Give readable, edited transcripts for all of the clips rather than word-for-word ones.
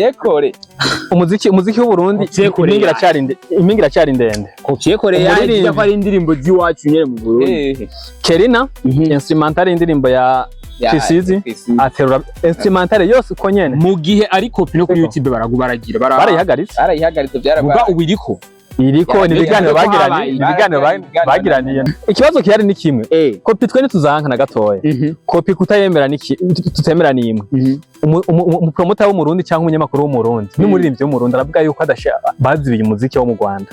Yekore Umuziki w'Uburundi Uvyekore impinga yayo. impinga iracyari ndende. Copier-coller yayo Umuririmbyi. ijya ko ari indirimbo z'iwacu nyene mu Burundi. Kerina instrumental y'indirimbo ya Kisizi aterura instrumental yose uko nyene. Mu gihe ari copy no kuri Siko. YouTube baragubaragira Barayihagaritse. Barayihagaritse, muga byarabaye. ubu iriko. Iriko ni ibiganiro Yariko bagiranye, habaye. ibiganiro bagiraniye. Ikibazo kihari ni kimwe. Copy twe ntituzanka na gatoya. Copy kutayemera ni tutemera ni imwe. Umupromota w'Umurundi cyangwa umunyamakuru w'Umurundi n'umuririmbyi w'Umurundi aravuga yuko adashaka bazibiye umuziki wo mu Rwanda.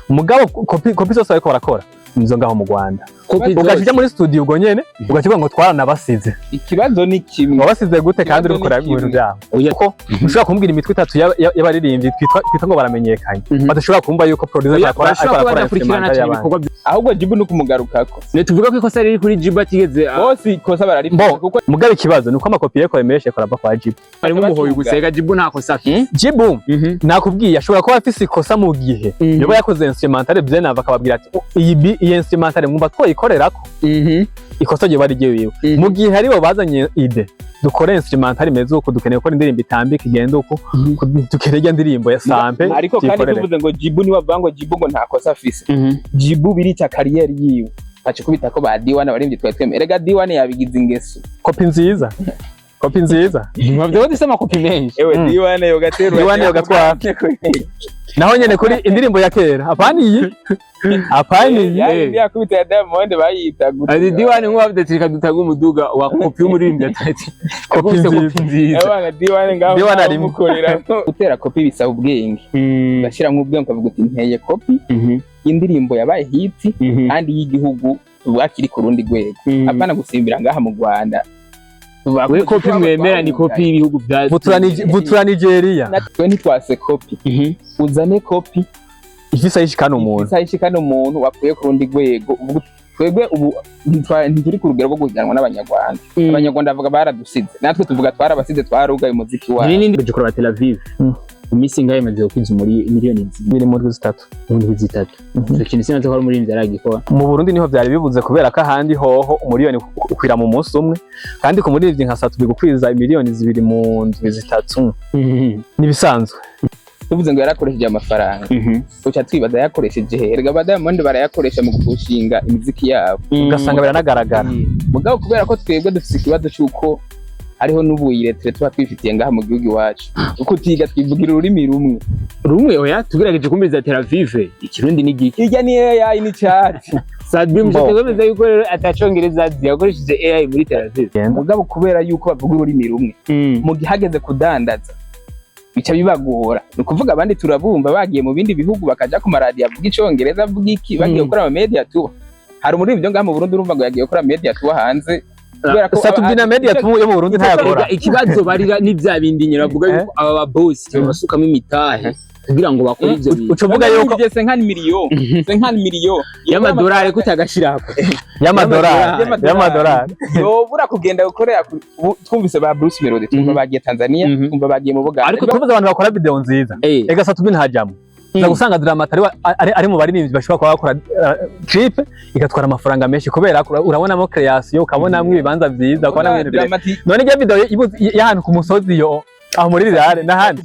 Mugabo copy zose bariko barakora nizo ngaho mu Rwanda. Copy Ugaca zose. uja muri studio ubwo nyene ugaca uvuga ngo twaranabasize. Ikibazo ni kimwe. Wabasize gute kandi uri Ikibazo gukora ni ibintu kimwe. byabo? Oya. Kuko ushobora kumbwira imitwe itatu y'abaririmbyi twitwa ngo baramenyekanye, badashobora kumva yuko producer Oya, akora barashobora kuba akora badakurikirana instrumental cyane y'abandi. ibikorwa bya- Ahubwo Jibu ni ukumugarukako. Ne tuvuga ko ikosa riri kuri Jibu atigeze Bose ikosa bararifite Bo, kuko mugabo ikibazo ni uko amakopi yeko menshi yakora ava kwa Jibu. harimo umuhoyi gusega Jibu nta kosa afite. Jibu nakubwiye ashobora kuba afise ikosa mu gihe yoba yakoze instrumental bien avant, akababwira ati: "Oh, iyi instrumental mwumva twoyikorerako?" Ikosa ryoba ari ryiwiwe mu gihe aribo bazanye idée: dukore instrumental imeze uko, dukeneye gukora indirimbo itambika igenda uko, dukeneye irya ndirimbo ya sample, Ariko kandi tuyikorere. tuvuze ngo Jibu niwe avuga ngo Jibu ngo nta kosa afise, Jibu birica carrière yiwe, aca kubita ko ba D1 abaririmbyi twari twemeye. Erega D1 yabigize ingeso. Kopi nziza, kopi nziza. Mwavyo ko dufise amakopi menshi. Ewe, D1 yo gaterura. D1 yo gatwara. Naho nyene kuri indirimbo ya kera, apana iyi, apana iyi. Yari yakubita ya Diamond bayita gute? Ati D1 nk'uwavuze ati reka dutange umuduga wa kopi y'umuririmbyi atati Kopi yakubise. nziza. Kopi nziza. Abana D1 ngaho D1 arimo. mukorera gutera kopi bisaba ubwenge, ugashyiramo ubwenge ukavuga uti nteye kopi indirimbo yabaye hit kandi y'igihugu tuvuga kiri ku rundi rwego, apana gusimbira ngaha mu Rwanda. Tuvuga ko We kopi mwemera ni kopi y'ibihugu bya Vutura Nigeria. Natwe ntitwase kopi, uzane kopi ifise ayishikana umuntu. Isaha ishikana umuntu wakuye ku rundi rwego. Uvuga uti, twebwe ubu ntituri ku rugero rwo guhiganwa n'Abanyarwanda. Abanyarwanda bavuga baradusize, natwe tuvuga twarabasize, twarugaye umuziki wabo. Hari n'indi gukora Tel Aviv. Iminsi ingahe imaze gukwiza muri miliyoni 2? Biri mu ndwi 3. Mu ndwi 3. Icyo kintu sinazi ko hari umuririmbyi aragikora. Mu Burundi niho vyari bibuze, kubera ko ahandi hoho umuriyoni ukwira mu munsi umwe, kandi ku muririmbyi nka Satu bigukwiza imiliyoni 2 mu ndwi 3 nibisanzwe. Tuvuze ngo yarakoresheje amafaranga, uca twibaza yakoresheje he? Erega ba Diamond barayakoresha mu gupushinga imiziki yabo. Ugasanga biranagaragara. Mugabo kubera ko twebwe dufise ikibazo c'uko hariho n'ubuyiretire tuba twifitiye ngaha mu gihugu iwacu, uko utiga twivugira ururimi rumwe. Rumwe? Oya, tugerageje kumviriza Tel Aviv, ikirundi ni giki? Irya ni AI ni chat. Sadbi Bo. mushatse kwemeza yuko rero atacongereza azi, yakoresheje AI muri Tel Aviv? Mugabo kubera yuko bavuga ururimi rumwe, mu gihe hageze kudandaza bica bibagora. Ni ukuvuga abandi turabumva bagiye mu bindi bihugu, bakaja ku maradiyo avuga icongereza, avuga iki, bagiye gukora ama media tour. Hari umuririmbyi ngaha mu Burundi urumva ngo yagiye gukora media tour hanze kubera ko Sat B na media tour yo mu Burundi ntayakora. Erega ikibazo barira ni bya bindi nyine bavuga yuko aba babosi babasukamo imitahe kugira ngo bakore ivyo bintu. Uca uvuga yuko 50 million Y'amadolari kutagashirako. Y'amadolari. Y'amadolari. Y'amadolari. Yobura kugenda gukorera ubu twumvise ba Bruce Melody, twumva bagiye Tanzania, twumva bagiye mu Buganda. Ariko tuvuze abantu bakora video nziza, ega Sat B ntajamwo. Uza gusanga Drama ari mu baririmbyi bashobora kuba bakora clip igatwara amafaranga menshi, kubera ko urabonamo creation, ukabonamo ibibanza vyiza, ukabonamo ibintu bire Dramati. None irya video y'ahantu ku musozi yo aho muri rirare n'ahandi.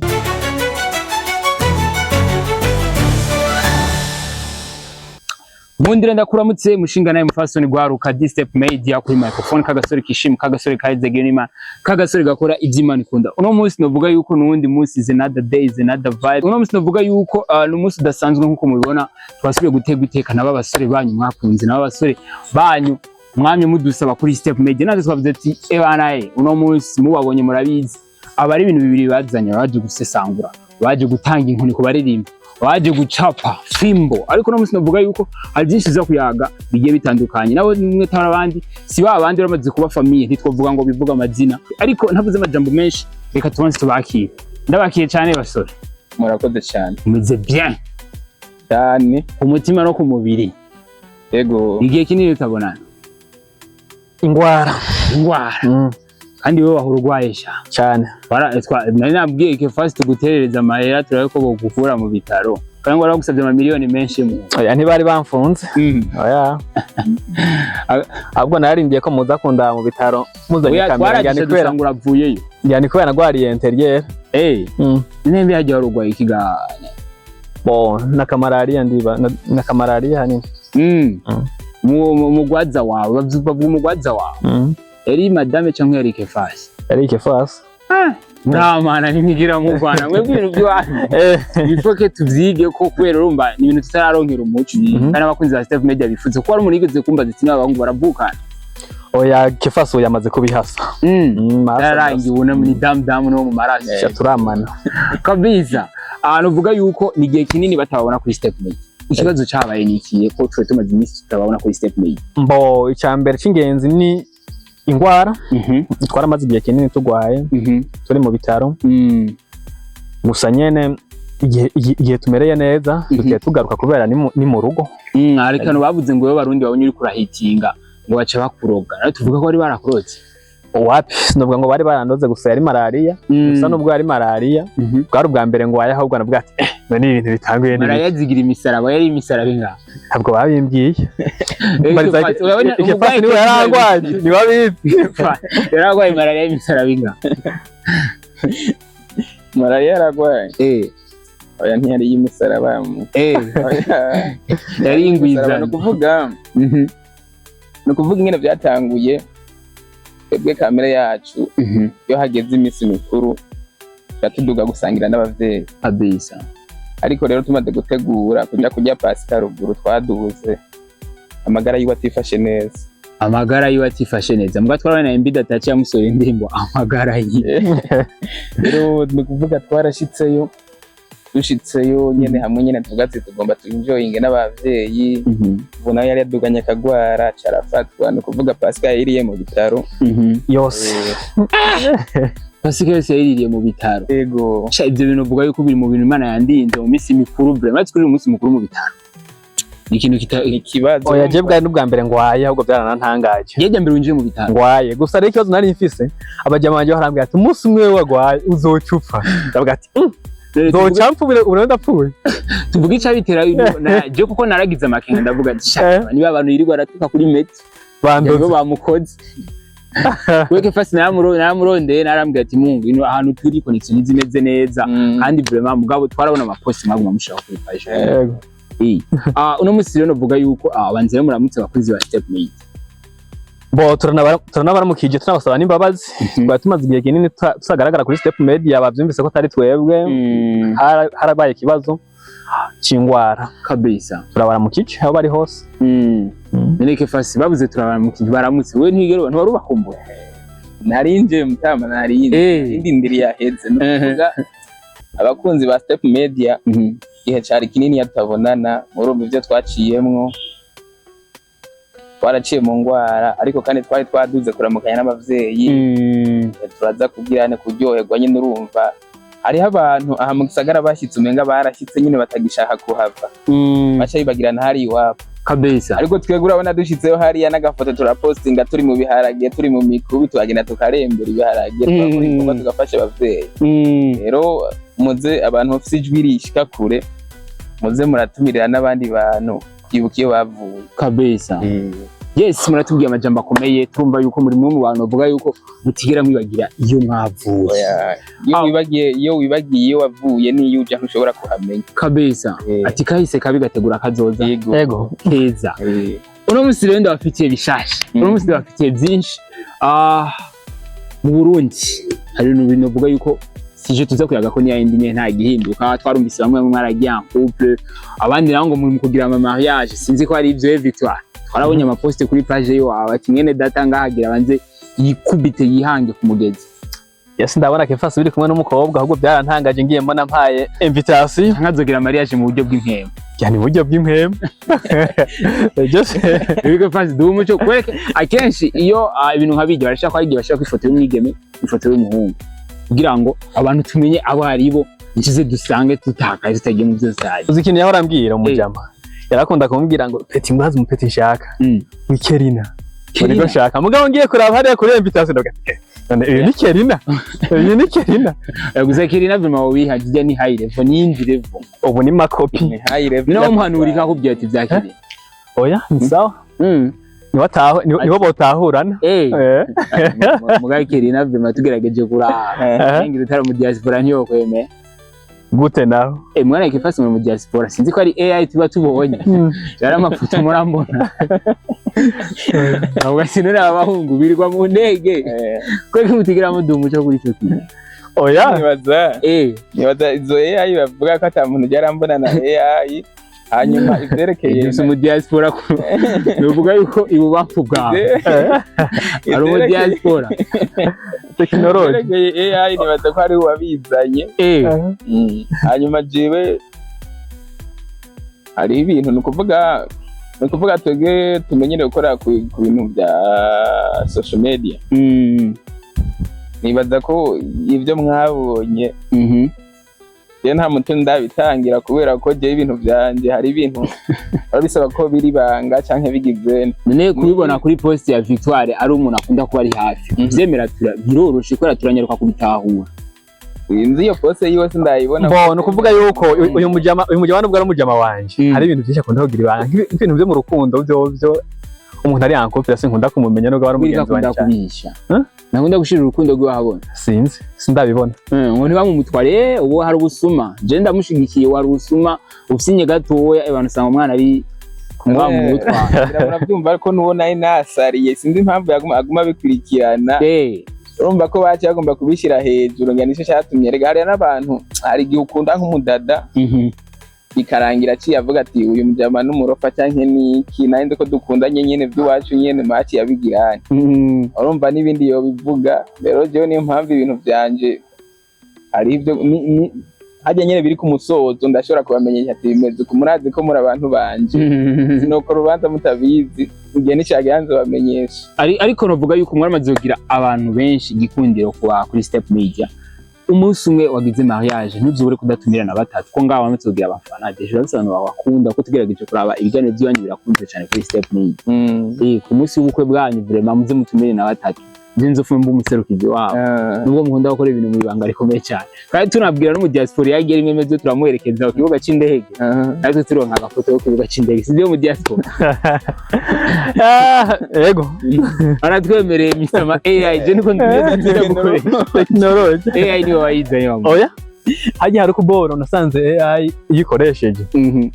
Nkundira ndakuramutse mushinga nawe mufasoni gwaruka D Step Media kuri microphone, kagasore kishima, kagasore kaheze n'Imana, kagasore gakora ivy'Imana ikunda. Uno munsi novuga yuko nuwundi munsi, is another day, is another vibe. Uno munsi novuga yuko ni umunsi udasanzwe. Nkuko mubibona, twasubiye gutegwa iteka n'aba basore banyu mwakunze, n'aba basore banyu mwamye mudusaba kuri Step Media. Natwe twavuze ati ebana uno munsi mubabonye murabizi, aba ari ibintu bibiri bazanye: baje gusesangura, baje gutanga inkoni ku baririmba, baje gucapa fimbo. Ariko uno munsi novuga yuko hari byinshi biza kuyaga bigiye bitandukanye. Nabo nimwe tara abandi si ba bandi bamaze kuba famille, ntitwovuga ngo bivuga amazina. Ariko ntavuze amajambo menshi, reka tubanze tubakire. Ndabakiye cyane basore. Murakoze cyane. Mumeze bien? Cyane. Ku mutima no ku mubiri? Yego. Igihe kinini tutabonana. Ingwara. Ingwara? Kandi wowe wahora urwaye sha. Cyane. Nari nabwiye ke fast tuguterereza amahera turabe ko bogukura mu bitaro. Kandi ngo baragusabye amamiliyoni menshi mu. Oya, ntibari bamfunze. Oya, ahubwo narindiye ko muza kundaba mu bitaro muzanye Oya, kamera, ngira twaragishe ni kubera dusanga uravuyeyo. Ngira ni kubera nagwariye intérieur. Nembe hajya warugwaye ikiga? Bon, n'akamalariya, ndiba n'akamalariya hanini. Mugwaza wawe, bavuga umugwaza wawe yari madame cyangwa yari Kefasi? Yari Kefasi. Muramana ntimwigira mugwana mwebwe ibintu by'iwanyu. Bifoke tuvyige ko kubera urumva ni ibintu tutararonkera umuco, kandi abakunzi ba Step Media bifuza ko hari umuntu yigeze kumbaza ati: "Niba abahungu baravukana?" Oya, Kefasi ubu yamaze kubihasa. Yararangiye ubu ni damu damu no mu maraso. Sha, turamana. Kabisa. Ahantu uvuga yuko ni igihe kinini batababona kuri Step Media, ikibazo cabaye ni ikihe ko twe tumaze iminsi tutababona kuri Step Media? Mbo icya mbere cy'ingenzi ni ingwara. Twaramaze igihe kinini turwaye, turi mu bitaro. Gusa nyene igihe tumereye neza tugiye tugaruka kubera ni mu rugo. Hari akantu bavuze ngo iyo Barundi babonye uriko urahitinga ngo baca bakuroga, nawe tuvuga ko bari barakurotse? Wapi, sinovuga ngo bari barandoze, gusa yari malariya. Gusa nubwo yari malariya, bwari ubwa mbere ngo waye, ahubwo navuga ati: "Eh, none ibi bintu bitanguye ni Malariya zigira imisaraba, yari imisaraba ingahe?" Ntabwo babimbwiye. Urabona Kefasi umurwayi niwe yarangwaye, niwe abizi. Yararwaye malariya y'imisaraba ingahe? Malariya yaragwaye? Oya, ntiyari iy'imisaraba. Oya. Yari Ni ingwizano. ukuvuga ni ukuvuga ingene byatanguye, twebwe kamere yacu, iyo hageze iminsi mikuru tuba tuduga gusangira n'abavyeyi. Ariko rero tumaze gutegura kuja kurya pasika ruguru, twaduze amagara yiwe atifashe neza. Amagara yiwe atifashe neza, mbwa twarabona MB Data yamusohora indirimbo amagara yiwe. Rero ni ukuvuga twarashitseyo, dushitseyo nyene hamwe nyene tuvuga ati tugomba tuenjoyinge n'abavyeyi. Ubu nawe yari yaduganye akagwara, carafatwa. Ni ukuvuga pasika yayiriye mu bitaro. Yose. Pasika yose yayiririye mu bitaro? Yego. Sha, ibyo bintu uvuga yuko biri mu bintu Imana yandinze mu minsi mikuru. Vraiment, kuri uyu munsi mukuru mu bitaro ni ikintu kita Ikibazo. Oya, je bwari n'ubwa mbere ngwaye, ahubwo byaranantangaje. Yejya mbere winjiye mu bitaro? Ngwaye. Gusa rero ikibazo nari mfise, abajama banje barambwira ati: "Umunsi umwe wagwaye uzoca upfa." Ndavuga ati: "Nzoca mpfa, ubu rero ndapfuye." Tuvuge icabitera je, kuko naragize amakenga, ndavuga ati: "Sha, niba abantu yirirwa aratuka kuri meti Bandoze. Yego, bamukoze weke fasi." Naramurondeye, narambwira ati: "Mungu, ino ahantu turi connection ntizimeze neza." Kandi vraiment, mugabo twarabona amaposti mwaguma mushaka kuri page. Yego. Uno musi rero novuga yuko abanzi rero muramutse abakunzi ba Step Media. Bo turanabaramukije, tunabasaba n'imbabazi. Twari tumaze igihe kinini tutagaragara kuri Step Media, bavyumvise ko atari twebwe. Harabaye ikibazo c'ingwara. Turabaramukije aho bari hose. Nereke fasi babuze turabaramukije, baramutse, wewe ntigero ntiwarubakumbuye? Narinje mutama, narinje indi ndiri yaheze. Ni ukuvuga abakunzi ba Step Media, igihe cari kinini tutabonana. Murumva ivyo twaciyemwo, twaraciye mu ngwara, ariko kandi twari twaduze kuramukanya n'abavyeyi. Turaza kubwirane kuryoherwa nyine. Urumva hariho abantu aha mu gisagara bashyitse, umenga barashyitse nyine batagishaka kuhava, baca bibagirana hari iwabo. Ariko twebwe urabona dushitseho hariya n'agafoto turapostinga, turi mu biharage, turi mu mikubi, tuhagenda tukarembera ibiharage, tugakora ibikorwa, tugafasha abavyeyi. Rero muze abantu bafise ijwi rishika kure, muze muratumirira n'abandi bantu kwibuka iyo bavuye. Kabisa. Yes, muratubwiye amajambo akomeye, turumva yuko muri mwe mu bantu bavuga yuko mutigera mwibagira iyo mwavuye. Oya, iyo wibagiye, iyo wibagiye iyo wavuye n'iyo uja ntushobora kuhamenya. Ati kahise kabi gategura kazoza Yego. Yego. keza. Uno munsi rero ndabafitiye bishasha, uno munsi ndabafitiye byinshi. Mu Burundi hari ibintu binovuga yuko sije tuza kuyaga ko niya yindi nyene nta gihinduka. Twarumvise bamwe bamwe mwaragiye en couple, abandi nabo ngo muri mu kugira ama mariage, sinzi ko ari ivyo. Victoire, twarabonye amaposte kuri page yo ati mwene data ngahagira banze yikubite yihange ku mugezi. Yes, ndabona Kefasi biri kumwe n'umukobwa, ahubwo byarantangaje ngiye mbona mpaye invitation. Nkazogira mariage mu buryo bw'impemu. Yani buryo bw'impemu byose. Ibigo fasi duha umuco kwereke akenshi iyo ibintu nka bijya barashaka ko hari igihe bashaka ifoto y'umwigeme, ifoto y'umuhungu, kugira ngo abantu tumenye abo ari bo, ntize dusange tutakaye tutagiye mu byo tutazi. Uzi ikintu yahora ambwira umujama? Yarakunda kumbwira ngo: "Petit, mwazi umupeti nshaka ni Kerina." Kerina. Niko nshaka, mugabo ngiye kuraba hariya kuri invitation ndavuga ati: "Eh, None uyu ni Kerina, uyu ni Kerina. Gusa Kerina vraiment wihaje, ijya ni high level, ni iyindi level. Ubu ni makopi. Ni high level. Ni nawe muhanura ikakubwira ati bya Kerina. Oya, ni sawa. Niho ataho, niho botahurana. Eh. Muga Kerina vraiment tugerageje kuraba, ngira utari mu diaspora ntiyokwemera. Gute naho? Eh, mwana ikifasi mu diaspora, sinzi ko ari AI tuba tubonye, yari amafoto murambona, ntabwo sinone abahungu birirwa mu ndege. Kweki mutigira muduha umuco kuri icyo kintu? Oya. Nibaza nibaza izo AI bavuga ko ata muntu yarambona na AI, hanyuma ivyerekeye Gusa mu diaspora ko nuvuga yuko ibubamfu bwawe ari mu diaspora. Tekinoloji. Ivyerekeye AI, nibaza ko ari uwabizanye. Hanyuma jewe hari ibintu, ni ukuvuga twebwe tumenyere gukora ku bintu bya social media. Nibaza ko ibyo mwabonye, je nta muco ndabitangira, kubera ko jewe ibintu vyanje hari ibintu biba bisaba ko biri banga canke bigize. None kubibona kuri post ya Victoire ari umuntu akunda kuba ari hafi, kuvyemera biroroshe kubera turanyaruka kubitahura. Sinzi, iyo post yiwe sindayibona. Bo, ni ukuvuga yuko uyu mujama nubwo ari umujama wanje, hari ibintu byinshi akunda kugira ibanga, nk'ibintu byo mu rukundo byo umuntu ari en couple sinkunda kumumenya nubwo ari Kubera umugenzi akunda wanje cyane. kubihisha. Huh? Nakunda gushira urukundo rwiwe ahabona. Sinzi, sindabibona. Ngo ntibamumutware, ubu hari ubusuma, je ndamushigikiye, wari ubusuma usinye gatoya, abantu usanga umwana ari bamumutwara. Murabyumva, ariko n'uwo nari nasariye sinzi impamvu aguma abikurikirana. Urumva ko baci bagomba kubishyira hejuru, ngo nicyo cyatumye. Rega hariya n'abantu, hari igihe ukunda nk'umudada, bikarangira aciye avuga ati uyu mujama n'umurofa canke niki, nari nzi ko dukundanye nyene by'iwacu nyene, maci yabigiranye. Urumva n'ibindi yobivuga. Rero jewe niyo mpamvu ibintu vyanje hari ibyo harya nyene biri ku musozo ndashobora kubamenyesha ati bimeze uku, murazi ko muri abantu banje, sinokora urubanza mutabizi, igihe nicagera nzobamenyesha. Ariko novuga yuko mwaramaze kugira abantu benshi igikundiro kuba kuri Step Media. Umunsi umwe wagize mariage ntuzubure kudatumira na batatu, ko ngaho wamaze kugira abafana déjà, urafise abantu babakunda, ko tugerageje kuraba ibiganiro by'iwanyu birakunzwe cyane kuri Step Media. Ku munsi w'ubukwe bwanyu vraiment muze mutumire na batatu, nje nzofume mba umuserukizi wabo, nubwo mukunda gukora ibintu mu ibanga rikomeye cyane. Kandi tunabwira no mu diaspora yagiye rimwe meze turamuherekeza ku kibuga c'indege, natwe turonka agafoto ko ku kibuga c'indege, sibyo mu diaspora? Ah, yego. Baratwemereye Mr. Ma AI, je niko nziza gukoresha. Tekinoloji. AI niwe wayizanye wa Oya, hajya hari kuboro nasanze AI iyo uyikoresheje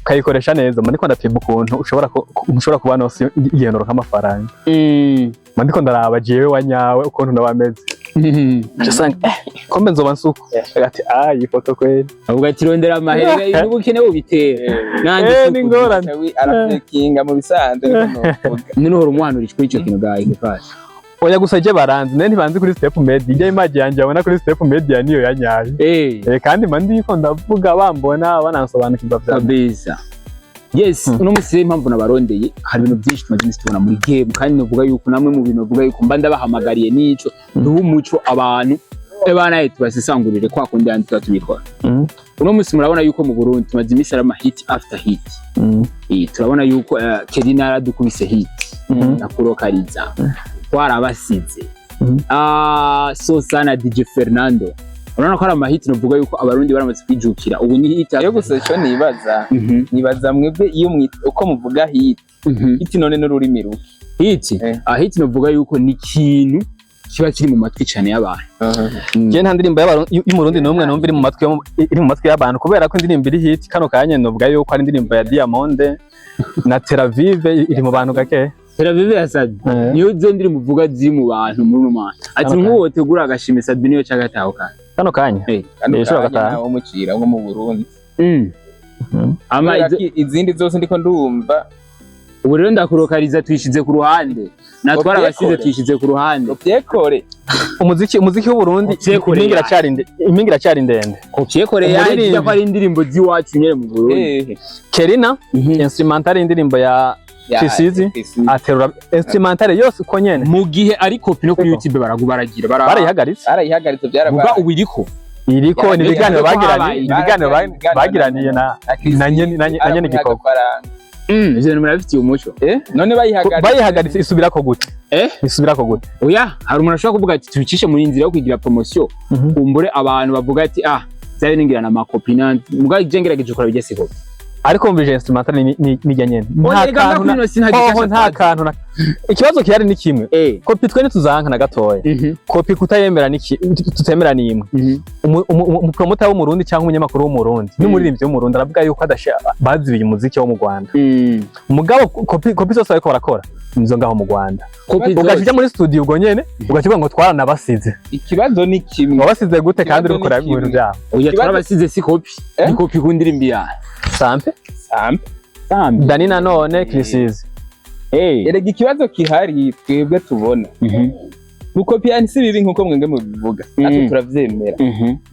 ukayikoresha neza, mba ndiko ndapima ukuntu ushobora kuba nose igihe noronka amafaranga. Mba ndiko ndaraba jewe wa nyawe ukuntu naba meze, nca usanga kombe nzoba nsuko ati ah, iyi foto kweli. Avuga ati rondera amahera, n'ubukene bubitera nanjye. Ni ingorane. Arafekinga mu bisanzwe, niko novuga. None uhora umuhanura kuri ico kintu bwawe kifasha? Oya, gusa je baranzi ne ntibanzi kuri Step Media. Ijya image yanjye abona kuri Step Media niyo ya nyayo. Kandi mba ndiko ndavuga bambona banansobanukirwa vya Kabisa, yes. Uno munsi rero impamvu nabarondeye, hari ibintu byinshi tumaze iminsi tubona muri game, kandi novuga yuko namwe mu bintu novuga yuko mba ndabahamagariye n'ico duhe umuco abantu ebana tubasesangurire kwa kundi yandi tuba tubikora. Uno munsi murabona yuko mu Burundi tumaze iminsi ari ama hit after hit. Turabona yuko Kerina yaradukubise hit na Kurokariza twarabasize. Ah, Sosa na DJ Fernando, urabona ko ari ama hit, novuga yuko abarundi baramaze kwijukira ubu ni hit. Iyo gusa ico nibaza, nibaza mwebwe iyo uko muvuga hit, hit none n'ururimi rubi? Hit? Eh. Ah, hit novuga yuko ni ikintu kiba kiri mu matwi cyane y'abantu. Je nta ndirimbo y'umurundi n'umwe numva iri mu matwi y'abantu, kubera ko indirimbo iri hit kano kanya novuga yuko ari indirimbo ya Diamond na Tel Aviv, iri mu bantu gake. Tel Aviv ya Sabi? Eh. Niyo zo ndirimbo uvuga ziri mu bantu muri uno mwanya, ati Kano nk'uwo wotegura agashimwe Sabi niyo cagatahuka? Kano kanya. Kano Eh, ishobora kanya gataha. ntawe mucira nko mu Burundi. Ama Kubera ko izindi zose ndiko ndumva. Ubu rero ndakurokariza tuyishize ku ruhande, natwara abasize Kopiekore. tuyishize ku ruhande. Kopiekore. Umuziki w'Uburundi Kopiekore. impinga iracari ndende. Kopiekore yaje ko ari indirimbo z'iwacu nyene mu Burundi. Kerina instrumental, indirimbo ya Kisizi. Kisizi. Aterura instrumental yose uko nyene. Mu gihe ari copy no kuri Ego. YouTube baragira Barayihagaritse. Barayihagaritse, vuga byarabaye. ubu iriko. Iriko ni ibiganiro Ko bagiraniye, habaye. ibiganiro bagiraniye na nyene igikorwa. Agafaranga. Ivyo bintu murabifitiye umuco? None bayihagaritse. Bayihagaritse isubirako gute? Isubirako gute? Oya, hari umuntu ashobora kuvuga ati tubicishe muri nzira yo kugira promotion, kumbure abantu bavuga ati ah, byari ningira na makopi nandi muga je ngerageje gukora bijya siko. Ariko wumvise instrumental ni nyene. Oya, rega Nta kantu kuri ino si nta hoho gishasha nta twazi. kantu na ikibazo kihari ni kimwe. Kopi twe ntituzanka na gatoya. Kopi kutayemera ni tutemera ni imwe. Umupromota w'Umurundi cyangwa umunyamakuru w'Umurundi n'umuririmbyi w'Umurundi aravuga yuko adashaka bazibiye umuziki wo mu Rwanda. Mugabo kopi zose bariko barakora nizo ngaho mu Rwanda. Kopi Ugaca zose. uja muri studio ubwo nyene ugaca uvuga ngo twaranabasize. Ikibazo ni kimwe. Wabasize gute kandi Ikibazo uri gukora ni kimwe. ibintu byabo? Oya, twarabasize si kopi. Eh? Ni kopi ku ndirimbo ya Sampe. Sampe. Sambi. Dani nanone Chrisize. Erega ikibazo kihari twebwe tubona, gukopiya si bibi nkuko mwebwe mubivuga, natwe turavyemera.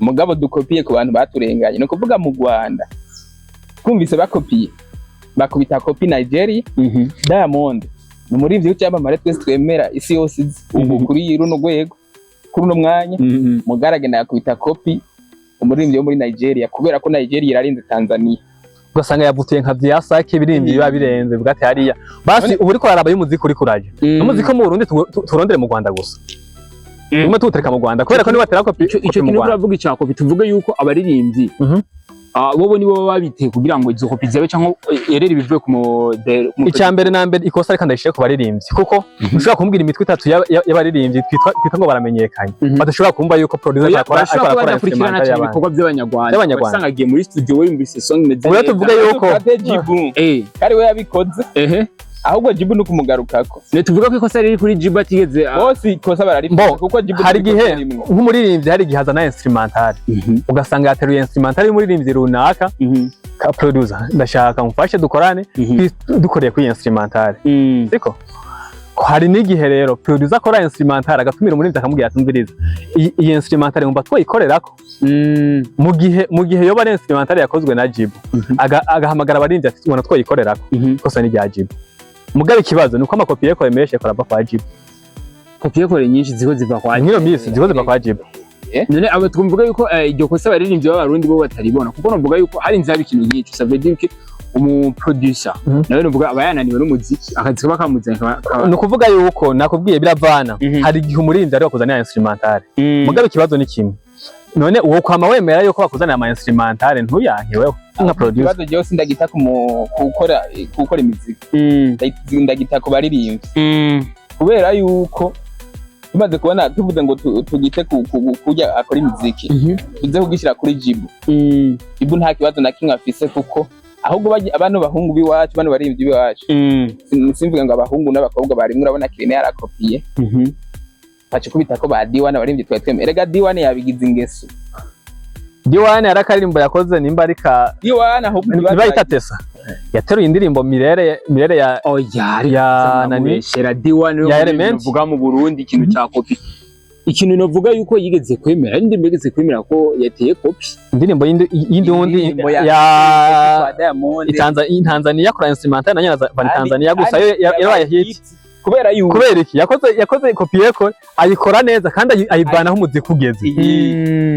Mugabo dukopiye ku bantu baturenganye. Ni ukuvuga mu Rwanda twumvise bakopiye, bakubita kopi Nigeria. Diamond ni umuririmbyi w'icyamamare twese twemera, isi yose izi ubu kuri runo rwego, kuri uno mwanya. Mugaragenda yakubita kopi umuririmbyi wo muri Nigeria kubera ko Nigeria irarinze Tanzania. Ugasanga yavutuye nka vyasake ibirimbi biba birenze bwate hariya basi. Ubu uriko uraraba y'umuziki uriko uraja n'umuziki wo mu Burundi turondere mu Rwanda gusa, tumwe tuwutereka mu Rwanda kubera ko nibatera kopi Ico kopi ico mu kintu Rwanda. uravuga ica kopi, tuvuge yuko abaririmbyi bobo nibo baba babiteye kugira ngo izo kopi zibe cyangwa erere bivuye ku mu Icya mbere na mbere, ikosa reka ndayishire ku baririmbyi, kuko ushobora kumbwira imitwe itatu y'abaririmbyi twitwa ngo baramenyekanye badashobora kumva yuko producer Oya, akora barashobora akora kuba akora badakurikirana instrumental cyane y'abandi. ibikorwa by'Abanyarwanda. By'Abanyarwanda. Wasanga agiye muri studio we yumvise song imeze Ubwo neza. tuvuge yuko Dufate Jibu kari we yabikoze, ahubwo Jibu ni ukumugarukako. Ne tuvuga ko ikosa riri kuri Jibu atigeze Bose ikosa bararifite Bo, kuko Jibu hari igihe ntibikoze rimwe. nk'umuririmbyi hari igihe azana instrumental, ugasanga yateruye instrumental y'umuririmbyi runaka, ka producer ndashaka mufashe dukorane dukoreye kuri iyi instrumental. Siko hari n'igihe rero producer akora instrumental agatumira umuririmbyi akamubwira ati umviriza iyi instrumental wumva twayikorerako. Mu gihe yoba ari instrumental yakozwe na Jibu, agahamagara abaririmbyi ati ubona twayikorerako, ikosa ni rya Jibu. Mugabe ikibazo ni uko amakopi yeko menshi akora ava kwa Jibu. Copier-coller nyinshi ziko ziva kwa Nk'iyo minsi ziko ziva kwa Jibu. None abo twumvuga yuko iryo kosa abaririmbyi b'Abarundi bo bataribona, kuko novuga yuko hari inzira ikintu nk'ico, ça veut dire que umu producer nawe novuga aba yananiwe n'umuziki, akazi kaba kamuzanye Ni ukuvuga yuko nakubwiye biravana. Hari igihe umuririmbyi ari bakuzanira instrumental. Mugabe ikibazo ni kimwe: none uwo kwama wemera yuko bakuzanira ama instrumental ntuyanke wewe nka producer? Ikibazo jewe sindagita ku gukora imiziki, ndagita ku baririmbyi, kubera yuko tumaze kubona tuvuze ngo tugite kurya akora imiziki, tuze kugishyira kuri Jibu. Jibu nta kibazo na kimwe afise, kuko ahubwo bano bahungu b'iwacu, bano baririmbyi b'iwacu, simvuga ngo abahungu n'abakobwa barimwe. Urabona Kirene yarakopiye, baca kubita ko ba D1, abaririmbyi twari twemeye. Erega D1 yabigize ingeso. D1 hari akaririmbo yakoze nimba ari ka D1 ahubwo niba itatesa yateruye indirimbo Mirere Mirere ya Oya, ya nani shera D1 ya Element. Novuga mu Burundi ikintu ca kopi, ikintu novuga yuko yigeze kwemera, ari indirimbo yigeze kwemera ko yateye kopi. Indirimbo y'indi Indirimbo ya kwa Diamond. Tanzania akora instrumental na nyina van Tanzania gusa yo yabaye hit. Kubera yuko Kubera iki? Yakoze copier-coller ayikora neza kandi ayivanaho umuziki ugeze.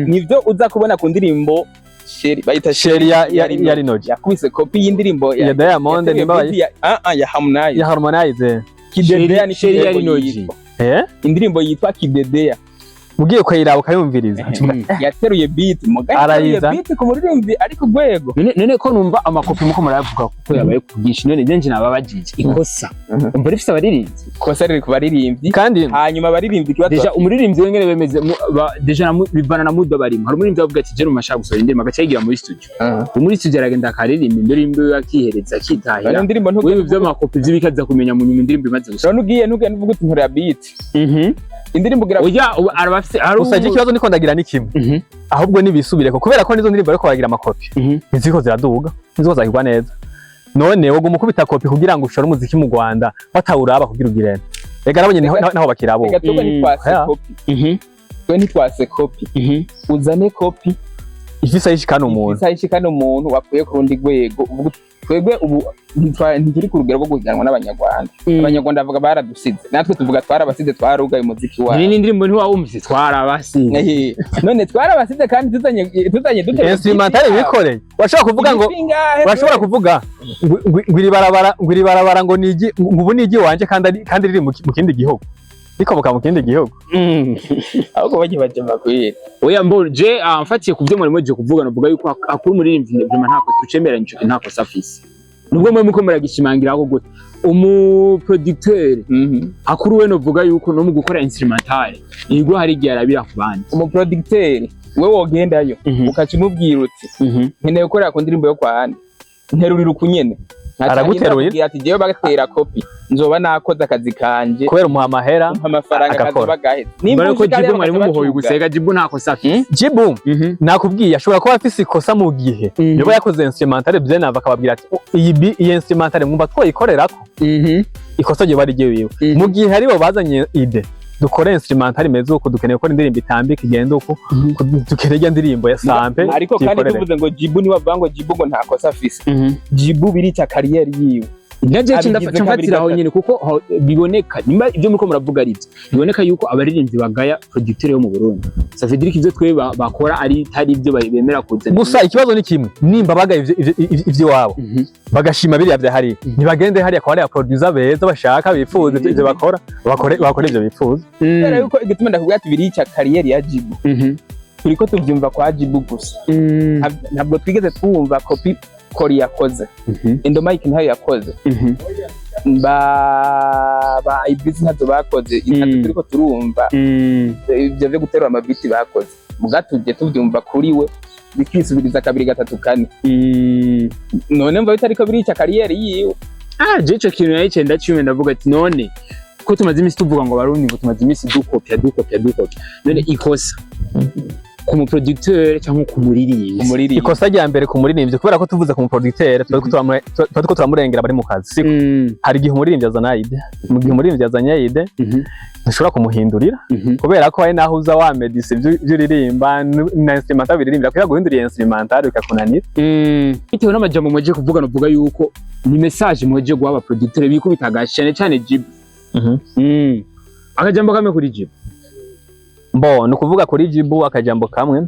Nivyo uza kubona ku ndirimbo Sheri, bayita Sheri ya Rinoji. Yakubise kopi y'indirimbo ya Diamond yateruye nimba beat ya ya Harmonize. Ya Harmonize. Kidedea ni Sheri ya indirimbo Rinoji. yitwa. Indirimbo yitwa Kidedea. Ugiye ukayiraba ukayumviriza. Yateruye beat muga yateruye Arayiza. beat ku muririmbyi ari ku rwego. None ko numva amakopi muko murayavuga kuko yabaye ku bwinshi, none nje nababajije ikosa umva rifise abaririmbyi? Kosa riri ku baririmbyi. Kandi Hanyuma abaririmbyi ikibazo Déjà umuririmbyi wengene bemeze déjà bivana na mudo barimo. Hari umuririmbyi avuga ati je numashaka gusohora indirimbo, agaca yigira muri studio. Muri studio aragenda akaririmba indirimbo yiwe, akihereza, akitahira. None indirimbo Wewe vy'amakopi vy'ibikaza kumenya mu nyuma indirimbo imaze gusohoka. None ugiye ntugende uvuga uti nkorera beat indirimbo ugira. Oya, ubu arabafise hari Gusa je ikibazo niko ndagira ni kimwe. Ahubwo nibisubireko kubera ko nizo ndirimbo ariko baragira amakopi ntiziko ziraduga, ntiziko zakigwa neza. None wowe umukubita kopi kugira ngo ushore umuziki mu Rwanda batawuraba kugira ugirene, rega nabo nyene naho bakirabo. Reka twebwe ntitwase kopi. Twe ntitwase kopi. Uzane kopi Ifise ayishikana umuntu. Ifise ayishikana umuntu wakuye ku rundi rwego, uvuga uti Twebwe ubu ntituri ku rugero rwo guhiganwa n'Abanyarwanda. Abanyarwanda bavuga baradusize, natwe tuvuga twarabasize, twarugaye umuziki wabo. Ni n'indirimbo ntiwawumvise, twarabasize. None twarabasize kandi tuzanye dute? Instrumental bikoreye, urashobora kuvuga ngo urashobora kuvuga ngo iri barabara, ngo iri barabara, ngo nigi, ngo ubu nigi wanje, kandi riri mu kindi gihugu, rikomoka mu kindi gihugu. Ahubwo bagiye baje bakwire. Oya, mbo je mfatiye ku byo muri muje kuvuga, novuga yuko akuri umuririmbyi vraiment ntako tucemeranya ico, ntako safisi nubwo mwe muko muragishimangira ko gute umu producteur akuru we, novuga yuko no mu gukora instrumental yego hari igihe arabira ku bandi. Umu producteur we wogendayo ukaca umubwira uti: "Nkeneye gukorera ku ndirimbo yo kwa ande, nterurira ukunyene." Araguteruye? Ati: "Jewe batera copie nzoba nakoze akazi kanje." Kubera umuha amahera. Umpa amafaranga. Agakora. Akazoba gaheze. Mbere ko ushika Jibu hariya mwari bagaca mumuhoye bacuga. gusega Jibu ntako safisi. Jibu nakubwiye ashobora kuba afise ikosa mu gihe yoba yakoze instrumental bien avant, akababwira ati: "Oh, iyi instrumental mwumva twoyikorerako?" Ikosa ryoba ari ryiwiwe mu gihe aribo bazanye idée: "Dukore instrumental imeze uko, dukeneye gukora indirimbo itambika igenda uko, dukeneye irya ndirimbo ya sample." Ariko kandi tuyikorere. tuvuze ngo Jibu niwe avuga ngo Jibu ngo nta kosa afise, Jibu birica carrière yiwe. Naje Abigize ndafa kabiri mfatira aho gatatu. nyene, kuko biboneka nimba ibyo muriko muravuga ari byo, biboneka yuko abaririmbyi bagaya producteur yo mu Burundi, ça veut dire ko ivyo twe bakora ari tari ibyo bemera kuzana. Gusa ikibazo ni kimwe: nimba bagaye ivy'iwabo, bagashima biriya vya hariya, ntibagende hariya kwa hariya producer beza bashaka bifuza ivyo bakora, bakore ivyo bifuza. Kubera yuko igituma ndakubwira ati birica carrière ya Jibu, turiko tuvyumva kwa Jibu gusa. Ntabwo twigeze twumva copie Kori yakoze, Endomike ntayo yakoze, ba Ibisi ntazo bakoze, ntabwo turiko turumva ivyo vyo guterura ama beat bakoze. Muga tuje tuvyumva kuri we bikisubiriza kabiri, gatatu, kane. None mva bitariko birica carrière yiwe? Ah, je ico kintu nayicaye ndacyumva, ndavuga ati: "None ko tumaze iminsi tuvuga ngo Abarundi ngo tumaze iminsi dukopya, dukopya, dukopya, none ikosa ku muproducteur cyangwa ku muririmbyi?" Umuririmbyi. Ikosa rya mbere ku muririmbyi, kubera ko tuvuze ku muproducteur tuba turiko turamurengera bari mu kazi, siko? Hari igihe umuririmbyi azana idée. Mu gihe umuririmbyi azanye idée, ntushobora kumuhindurira, kubera ko hari naho uza wamedisa ivyo uririmba na instrumental biririmbira, kubera guhindura iyo instrumental bikakunanira. Bitewe n'amajambo mwaje kuvuga, novuga yuko ni message mwaje guha abaproducteur bikubita agashi, cyane cyane Jibu. Akajambo kamwe kuri Jibu. Bo ni ukuvuga kuri Jibu akajambo kamwe: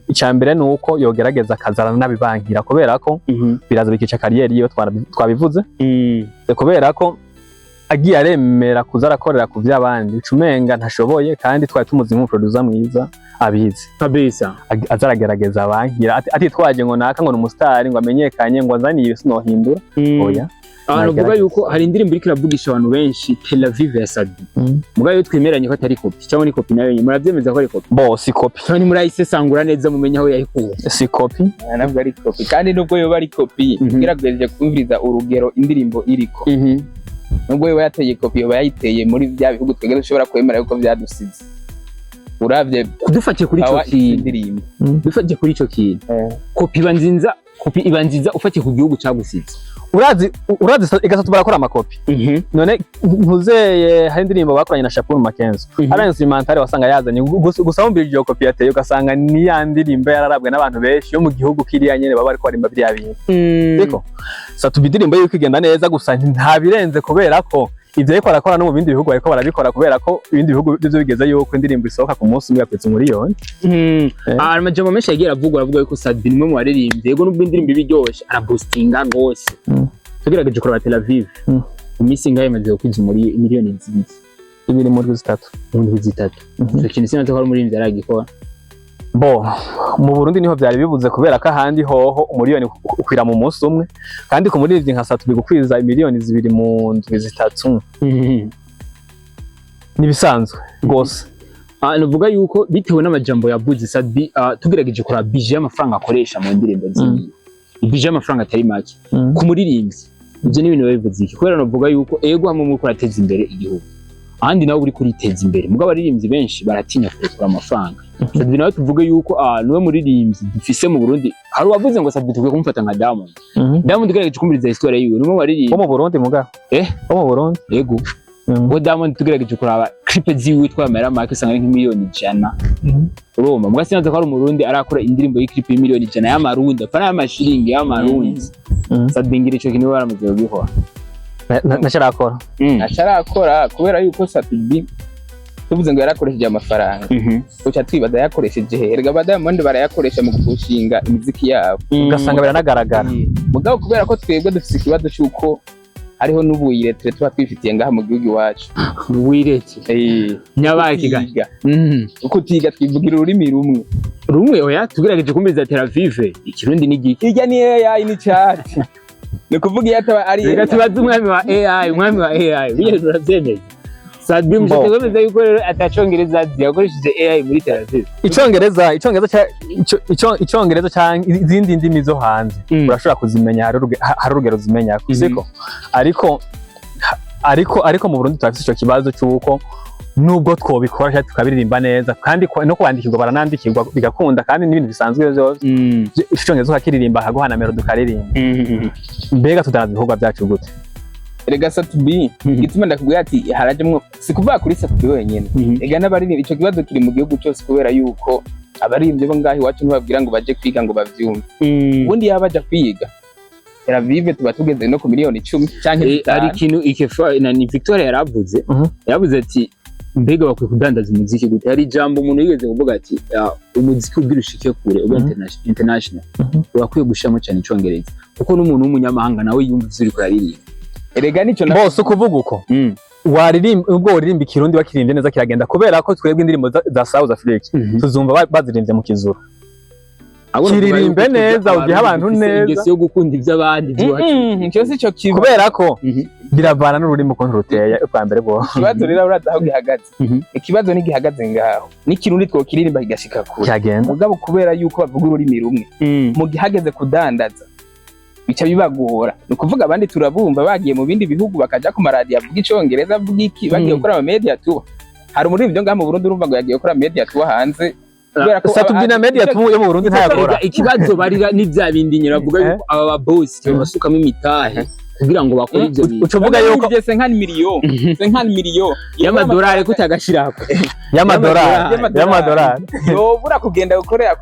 icya mbere ni uko yogerageza akazana n'abibankira, kubera ko biraza bikica carrière yiwe, twabivuze. Kubera ko agiye aremera kuza arakorera ku vy'abandi, uca umenga ntashoboye, kandi twari tumuzi nk'umuproducer mwiza abizi. Kabisa. Aza aragerageza abankira atitwaje ngo naka ngo ni umusitari, ngo amenyekanye, ngo anzaniye ibi sinohindura, oya. Abantu bavuga Nagerageza. yuko hari indirimbo iriko iravugisha abantu benshi, Tel Aviv ya Sat-B. Mugabo iyo twemeranye ko atari copie, cyangwa ni copie nayo nyine muravyemeza ko ari copie? Bo si copie. Cyangwa ntimurayisesangura neza mumenye aho yayikuye? Si copie. Ntabwo ari copie, kandi nubwo yoba ari copie, ugerageje kumviriza urugero indirimbo iriko, nubwo yoba yateye copie, yoba yayiteye muri bya bihugu twebwe dushobora kwemera yuko vyadusize, uravye Dufatiye kuri ico power kintu, indirimbo. dufatiye kuri ico kintu, copie iba nziza, copie iba nziza ufatiye ku gihugu cagusize? Urazi igasatu barakora ama copie. None ntuzeye hari indirimbo bakoranye na Shapuru Makenzo, hari instrumental wasanga yazanye gusa wumvira iyo copie yateye, ugasanga ni ya ndirimbo yararabwe n'abantu benshi yo mu gihugu kiriya nyene baba bariko barimba biriya bintu. Ariko Sat-B indirimbo yuko igenda neza, gusa nta birenze, kubera ko ivyo ariko arakora no mu bindi bihugu bariko barabikora, kubera ko ibindi bihugu byo bigeze yuko indirimbo isohoka ku munsi umwe yakwitse umuriyoni. Amajambo menshi yagiye aravugwa, aravuga yuko Sat-B ni umwe mu baririmbyi, yego nubwo indirimbo iba iryoshe, araboostinga gose. Tugerageje kuraba Tel Aviv, mu minsi ingahe imaze gukwiza 2 miliyoni 2 muri 3. Mu ndwi 3. Ico kintu sinazi ko hari umuririmbyi aragikora. Bo mu Burundi niho vyari bibuze, kubera ko ahandi hoho umuriyoni ukwira mu munsi umwe, kandi ku muririmbyi nka Sat-B gukwiza 2 miliyoni mu ndwi 3 nibisanzwe rwose. Nuvuga yuko bitewe n'amajambo yavuze Sat-B, tugerageje kuraba budget y'amafaranga akoresha mu ndirimbo ziwe, budget y'amafaranga atari make ku muririmbyi, ivyo ni ibintu biba bivuze iki? Kubera novuga yuko ego hamwe muriko urateza imbere igihugu, ahandi nawe uri kuriteza imbere, mugabo abaririmbyi benshi baratinya kurekura amafaranga. Sat-B nawe tuvuge yuko niwe muririmbyi dufise mu Burundi. Hari uwavuze ngo Sat-B tukwiye kumufata nka Diamond. Diamond, ugerageje kumviriza histoire yiwe, niwe muririmbyi Wo mu Burundi muga? Eh? Wo mu Burundi. Ego. Ngo Diamond, tugerageje kuraba clip ziwe twamera make, usanga ari nk'100 miliyoni. Urumva, mbwa sinaza ko ari Umurundi arakora indirimbo y'iclip y'100 miliyoni y'amarundi, apana y'amashiringi, y'amarundi. Sat-B ngira ico kintu baramaze kugikora. Ntacarakora. Acarakora kubera yuko Sat-B tuvuze ngo yarakoresheje amafaranga, uca twibaza yakoresheje he? Erega ba Diamond barayakoresha mu gupushinga imiziki yabo, ugasanga biranagaragara. Mugabo kubera ko twebwe dufise ikibazo c'uko hariho n'ubuyiretire tuba twifitiye ngaha mu gihugu iwacu. Wiretse nyabakiga. Kutiga. Uko utiga twivugira ururimi rumwe. Rumwe? Oya, tugerageje kumviriza Tel Aviv, ikirundi ni giki? Irya ni AI, ni chat, ni ukuvuga iyo ataba ari Reka tubaze umwami wa AI, umwami wa AI bigeze uravyemeza. Sat-B mushatse kwemeza yuko rero atacongereza azi, yakoresheje AI muri Tel Aviv? Icongereza canke izindi ndimi zo hanze urashobora kuzimenya, hari urugero uzimenya, siko? Ariko mu Burundi turafise ico kibazo c'uko nubwo twobikora cyangwa tukabiririmba neza, kandi no kwandikirwa baranandikirwa bigakunda, kandi n'ibintu bisanzwe vyose, icongereza ukakiririmba, akaguha na melody ukaririmba. Mbega tudanaza ibikorwa byacu gute? Erega Sat-B, igituma ndakubwira ati harajemwo, si kuvuga kuri Sat-B wenyene. Ega n'abaririmbyi, ico kibazo kiri mu gihugu cyose, kubera yuko abaririmbyi bo ngaho iwacu ntibabwira ngo baje kwiga ngo bavyumve. Ubundi yaba baja kwiga Tel Aviv tuba tugeze no ku miliyoni 10 canke Hari 5. ikintu ikefa na ni Victoria yaravuze. Yaravuze ati mbega bakwiye kudandaza umuziki gute? Hari ijambo umuntu yigeze kuvuga ati umuziki ugira ushike kure ube international, urakwiye gushiramo cyane icongereza, kuko n'umuntu w'umunyamahanga nawe yumva ivyo uriko uraririmba. Erega nico Bose ukuvuga uko waririmba, ubwo waririmba ikirundi bakirimbye neza kiragenda, kubera ko twebwe indirimbo za South Africa tuzumva bazirimbye mu kizuru. Ahubwo navuga Kiririmbe yuko twebwe neza, ugihe Abarundi abantu dufise neza. ingeso yo gukunda ivy'abandi ivy'iwacu. Ico si cyo kiba. Kubera ko biravana n'ururimi ukuntu ruteye ubwa mbere bwo. Ikibazo rero urazi aho gihagaze? Ikibazo ntigihagaze ngaho, n'ikirundi twokiririmba kigashika kure. Cyagenda. Mugabo kubera yuko bavuga ururimi rumwe, mu gihe hageze kudandaza bica bibagora. Ni ukuvuga abandi turabumva bagiye mu bindi bihugu bakaja ku maradiyo avuga icongereza, avuga iki, bagiye gukora ama media tour. Hari umuririmbyi ngaha mu Burundi urumva ngo yagiye gukora media tour hanze kubera ko Sat-B na media tour yo mu Burundi ntayakora. Erega ikibazo barira ni bya bindi nyine bavuga yuko aba ba boss babasukamo imitahe kugira ngo bakore ivyo bintu. Uca uvuga yuko Yuko 50 millions, 50 millions y'amadolari kutagashirako. Y'amadolari, y'amadolari. Yobura kugenda gukorera